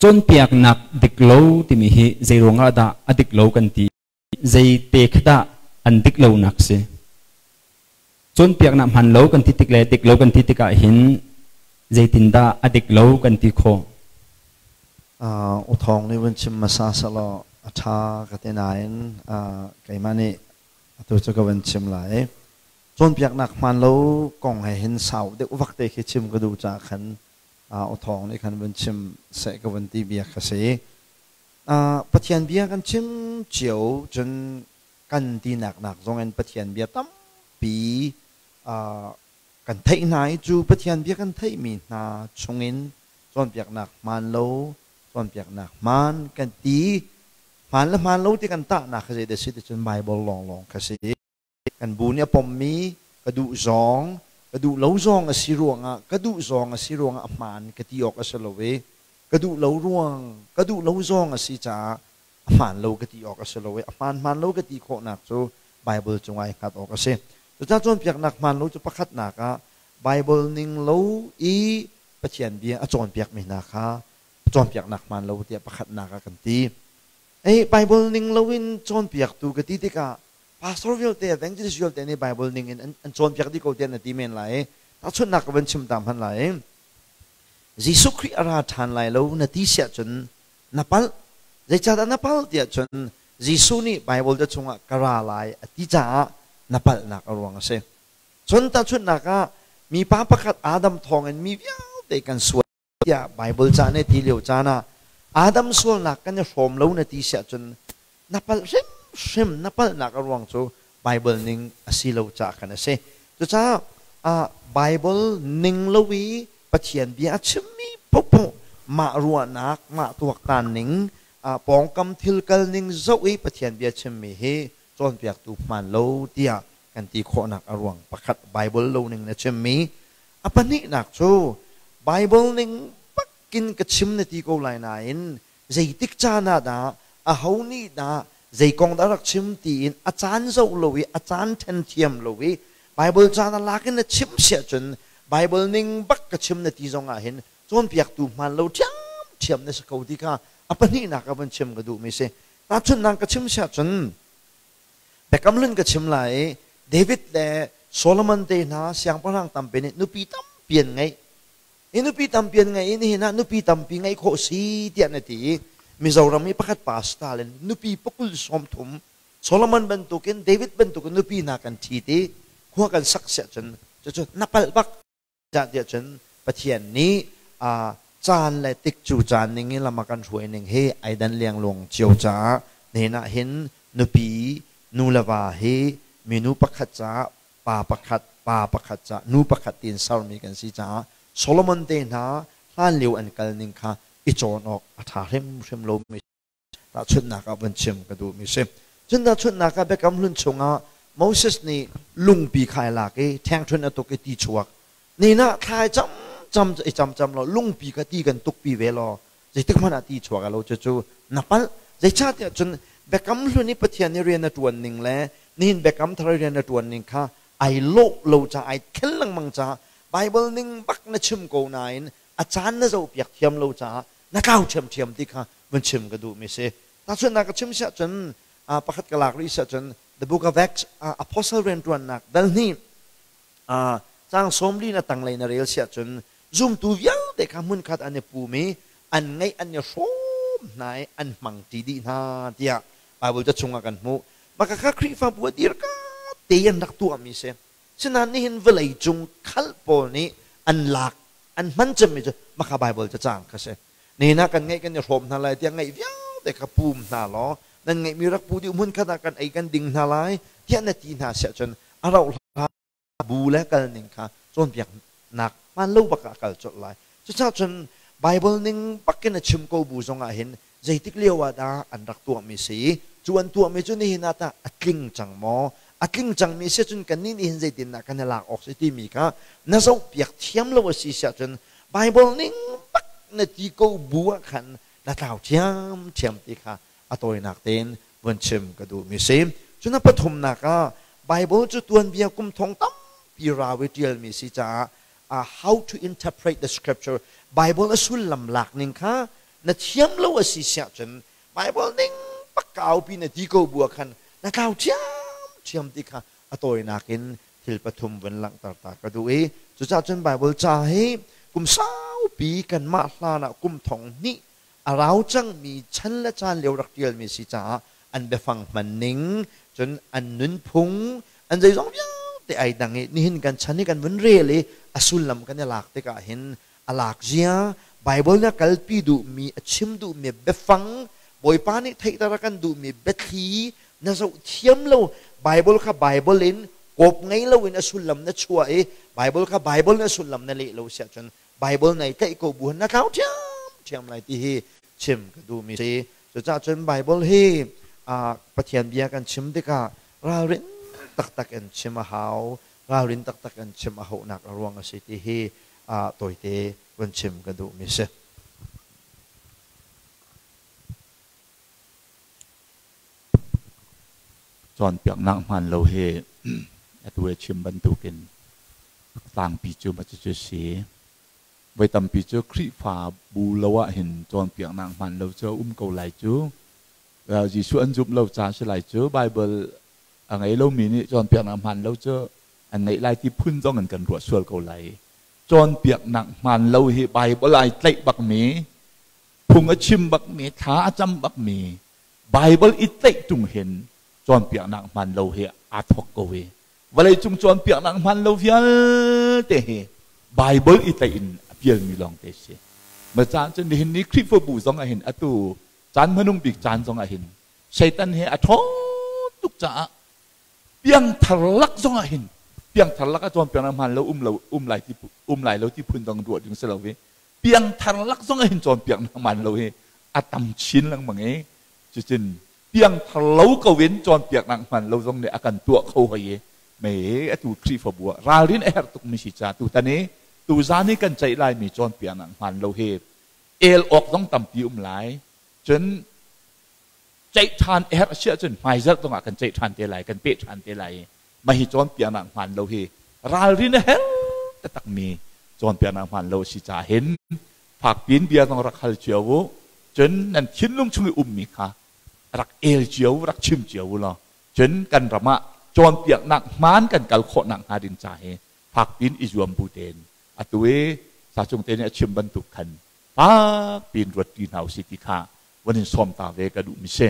Cawnpiaknak dik lo timi hi zei ruangah dah a dik lo kan ti? Zei te kha dah an dik lonak si? Cawnpiaknak hman lo kan ti tik le dik lo kan ti tikah hin zeitindah a dik lo kan ti khawh? U Thawng nih vun chim hmasa selaw a ṭha ka ti nain keimah nih atu cu ka vun chim lai. Cawnpiaknak hmaan lo kong he hin sau deuh vak te khi chim ka duh caah khan U Thawng nih khan vun chim seh ka vun ti bia kha si. Pathian bia kan chim cio cun kan tinak nak zong in Pathian bia tampi kan theih hna i cu Pathian bia kan theihmi hna chungin cawnpiaknak hmaan lo, cawnpiaknak hmaan kan ti, hmaan le hmaan lo ti kan tahnak kha zeidah a si ti cun Baibal lawnglawng kha si. Kan bu nih a pommi ka duh zawng, ka duh lo zawng a si ruangah, ka duh zawng a si ruangah a hmaan ka ti awk a si lo i ka duh lo ruang, ka duh lo zawng a si caah a hmaan lo ka ti awk a si lo i a hmaan hmaan lo ka ti khawhnak cu Baibal cungah i hngat awk a si. Cucaah cawnpiaknak hmaan lo cu pakhatnak ah Baibal ning lo i Pathian bia a cawnpiakmi hna kha cawnpiaknak hmaan lo tiah pakhatnak ah kan ti. Ei Baibal ning loin cawnpiaktu ka ti tikah pastor vialte, evangelist vialte nih Baibal ning in an cawnpiak dih ko tiah na ti men lai. Tahchunhnak ka van chim ta hmanh lai. Jesuh Khrih a ra ṭhan lai lo na ti siah cun na palh. Zeicahdah na palh tiah cun Jesuh nih Baibal ca chungah ka ra lai a ti caah na palhnak a ruang a si. Cun tahchunhnak ah mipa pakhat Adam thawngin mi vialte kan sual tiah Baibal ca nih ti lio caan ah Adam sualnak kan i hrawm lo na ti siah cun na palh hrimhrim, na palhnak a ruang cu Baibal ning a si lo caah khan a si. Cucaah Baibal ning lo i Pathian bia a chimmi paohpaoh mah ruahnak, mah tuaktan ning, pawngkam thil kal ning zoh i Pathian bia chimmi hi cawnpiaktu hmaan lo tiah kan ti khawhnak a ruang pakhat Baibal lo ning na chimmi. A pahnihnak cu Baibal ning bakin ka chim na ti ko lai nain zeitik caan ah dah, aho nih dah zei kong dah rak chim tiin a caan zoh lo i a caan ṭhen thiam lo i Baibal caan a lak in na chim siah cun Baibal ning bak ka chim na ti zong ah hin cawnpiaktu hmaan lo ṭhiamṭhiam na si ko ti kha a pahnihnak ah van chim ka duhmi si. Tahchunhnak ka chim siah cun Biakam Hlun ka chim lai i David le Solomon te hna siangpahrang tampi nih nupi tampi an ngeih. I nupi tampi an ngeih i nihin ah nupi tampi ngeih khawh si tiah na ti i Mizoram i pakhat pa Stalin nupi pakul 30 Solomon bantukin David bantukin nupi hna kan ṭhit i khua kan sak siah cun cucu na palh bak tiah cun Pathian nih caan le tik cu caan ning in lam a kan hruai ning hi ai dan liangluang cio caah nihin ah hin nupi nu le va hi minu pakhat caah pa pakhat, pa pakhat ca, nu pakhat tiin sermi kan si caah Solomon te hna hlanlio an kal ning kha i cawn awk a ṭha hrimhrim lomi tahchunhnak ah van chim ka duhmi si. Cun tahchunhnak ah Biakam Hlun chungah Moses nih lungpi kha ai lak i ṭhengṭhun a tuk i ti chuak. Nina thla i cam cam i cam cam law lungpi kha ti kan tukpi ve law zeitik hmanh ah ti chuak lo cucu na palh. Zeicahtiah cun Biakam Hlun i Pathian nih rian a ṭuan ning le nihin Biakam Thar i rian a ṭuan ning kha ai lawh lo caah ai thlen lengmang caah Baibal ning bak na chim ko nain a caan na zohpiak thiam lo caah na tlau ṭhiamṭhiam ti kha vun chim ka duhmi si. Tahchunhnak ka chim siah cun pakhat ka lak rih siah cun The Book of Acts, Apostle rianṭuannak dal hnih caang 40 na tanglei na rel siah cun zumtu vialte kha hmunkhat an i pum i an ngeih an i hrawm hna i an hmangṭi dih hna tiah Baibal ca chungah kan hmuh. Mah kha Khrihfabu a dirka te an rak tuahmi si. Sinain nihin vawlei cung khal pawl nih an lak an hman cemmi cu mah kha Baibal cacang kha si. Nihin ah kan ngeih kan i hrawm hna lai tiah ngeih vialte kha pum hna law nan ngeihmi rak pu dih hmunkhat ah kan ei kan ding hna lai tiah na ti hna siah cun a rauh hlan bu le kal ning kha cawnpiaknak hmaan lo bak ah a kal colh lai. Cucaah cun Baibal ning bakin a chim ko bu zong ah hin zeitik lio ah dah an rak tuahmi si, cu an tuahmi cu nihin ah tah a tling cang maw? A tling cangmi si cun kannih nih hin zeitindah kan i lak awk si timi kha na zohpiak thiam lo a si siah cun Baibal ning bak na ti ko bu ah khan na tlau ṭhiamṭhiam ti kha a tawinak tein vun chim ka duhmi si. Cun a pathumnak ah Baibal cu tuanbia kum thong tampi rau i ṭialmi si caah how to interpret the scripture, Bible a sullam lak ning kha Na thiam lo a si siah cun Bible ning pak kaupi na ti ko bu ah khan na tlau ṭhiamṭhiam ti kha a tawinak in thil pathum vun langhter ta ka duh i cucaah cun Bible ca hi kum saupi kanmah hlan ah kum thong hnih a rau cangmi chan le caan lio rak ṭialmi si caah an biafang hman ning cun an nunphung an zeizong vialte ai dang i nihin kan chan i kan vun rel i a sullam kan i lak tikah hin a lak zia Bible nih a kalpi duhmi a chim duhmi biafang Bawipa nih theihter a kan duhmi biathli na zoh thiam lo. Bible kha Bible in kawp ngei loin a sullam na chuah i Bible kha Bible in a sullam na leh lo siah cun Bible nei tlaih ko bu na tlau ṭhiamṭhiam lai ti hi chim ka duhmi si. Cucaah cun Bible hi Pathian bia kan chim tikah ralrin taktak in chim a hau, ralrin taktak in chim a hauhnak a ruang a si ti hi tawite vun chim ka duhmi si. Cawnpiaknak hmaan lo hi atu i chim bantukin a tlangpi cu ma cucu si. Voi tampi cu Khrihfa bu lo ah hin cawnpiaknak hmaan lo cu a um ko lai cu. Jesuh an zumh lo caah si lai cu. Bible a ngei lomi nih cawnpiaknak hmaan lo cu an ngeih lai ti phun zong in kan ruah sual ko lai. Cawnpiaknak hmaan lo hi Bible ai tlaih bakmi, phung a chim bakmi, thla a cam bakmi, Bible i tlaih tung hin cawnpiaknak hmaan lo hi aa thawk ko i vawleicung cawnpiaknak hmaan lo vialte hi Bible i tlaih in a pialmi lawngte si. Ma caan cu nihin ni Khrihfabu zong ah hin atu caan hmanung bik caan zong ah hin Satan he a ṭhawn tuk caah piangthar lak zong ah hin piangthar lak ah cawnpiaknak hmaan lo um lo um lai ti um lai lo ti phun dang ruah ding si lo i piangthar lak zong ah hin cawnpiaknak hmaan lo hi a tam chin lengmang i cucun piangthar lo ko in cawnpiaknak hmaan lo zong nih a kan tuah kho hoi i mei atu Khrihfabu ah ralrin a herh tukmi si ca tutan i tuzan i kan ceih laimi cawnpiaknak hmaan lo hi el awk zong tampi um lai cun ceih ṭhan a herh si ahcun hmaizarh zong ah kan ceih ṭhan te lai kan peh ṭhan te lai i mah hi cawnpiaknak hmaan lo hi ralrin a herh taktakmi cawnpiaknak hmaan lo a si caah hin fakpiin bia zong rak hal cio u, cun nan thinlung chung i ummi kha rak el cio, rak chim cio u law cun kan ram ah cawnpiaknak hmaan kan kal khawh nakhnga ding ca hi fakpiin i zuam bu tein atu i Sacung te nih a chim bantuk khan fakpiin ruat ṭi hna usih ti kha van in sawm ta ve ka duhmi si.